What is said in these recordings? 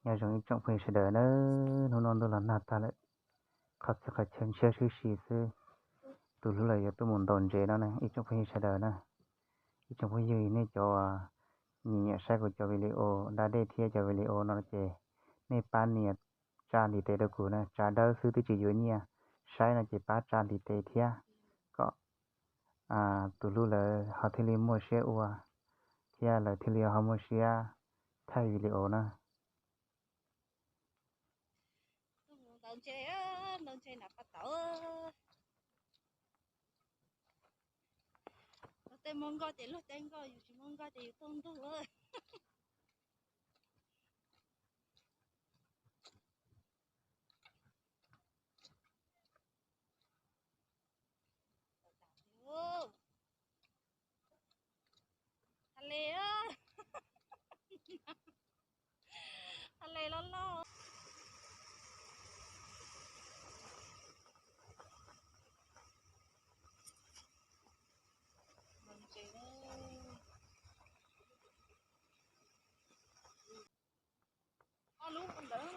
Nyob zoo ib tsoom phooj ywg sawv daws na, hnub no ntuj los nag tag lawm, qhov txhia qhov chaw ntshiab sib si xwb. Tus hlub lawv yuav tuaj mus ntaus ntses no na ib tsoom phooj ywg sawv daws na. Ib tsoom phooj ywg nej cov nyiam nyiam saib kuv cov video da dej thiab cov video no ces nej pab nias tsa ntiv tes rau kuv na, tsa dawb xwb twb tsis yuav nyiaj, saib no ces pab tsa ntiv tes thiab kom tus hlub lawv ho thiaj li muaj siab ua thiab lawv thiaj li ho muaj siab thaij video na. Ntaus ntses, ntaus ntses nram pas tauv. Luag tej muaj nkoj ces luag tej nkoj, yus tsis muaj nkoj ces yus tuaj ntug. Tha le, tha le loj loj. Ob lub ntawd.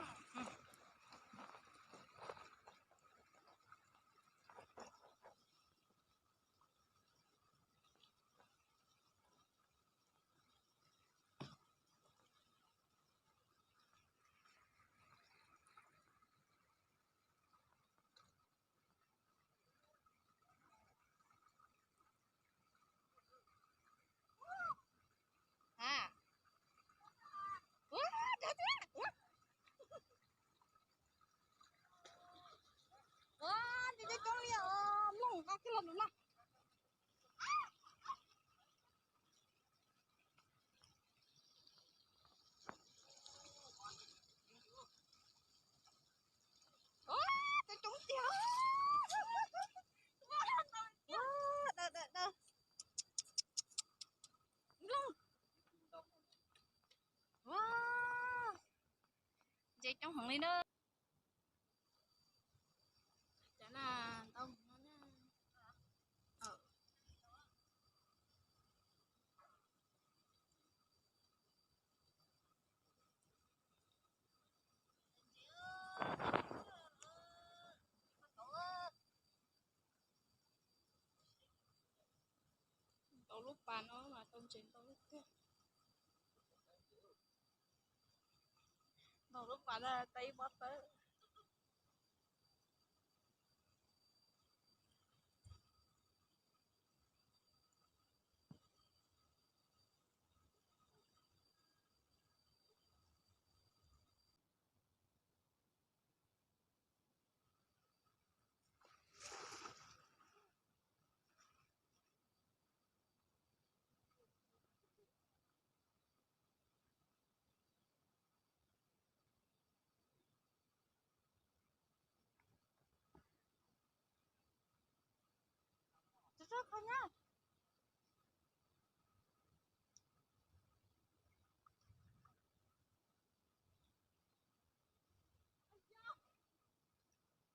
Hais, ua, dawb thiab, ua, ua, ntses coob coob li os, mloog nqa kiag los nws no. Ua, coob coob tiag. Ua, daws daws daws. Mloog. Ua, ntses coob heev li na. Cov na ntau heev no na. Ntau lub pas no mas tau ntses ntau lub tiag. Ntau lub pas na tau ib pob tawb. Tso tso kho nyab.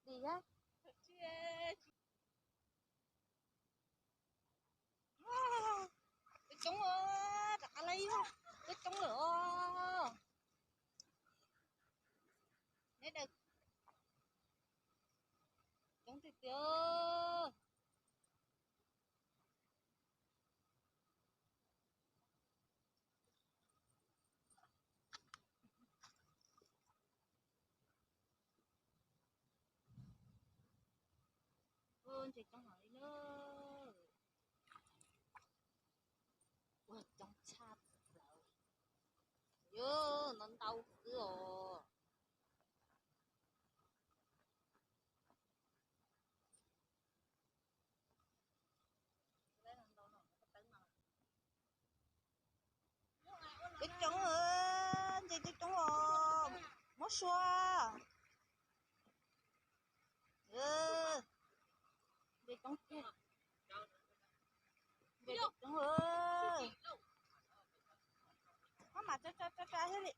Dim yab. Coob coob, rov qab lawm, coob coob lawm os. Neb daws coob tiag tiag. Ntses coob heev li na. Ua coob tshaj plaws. Yog no ntau xwb os. Coob coob, ntses coob coob os, muab sua. Ntses coob tiag, ntses coob, maj mam tsa tsa tsa tsa thiab li.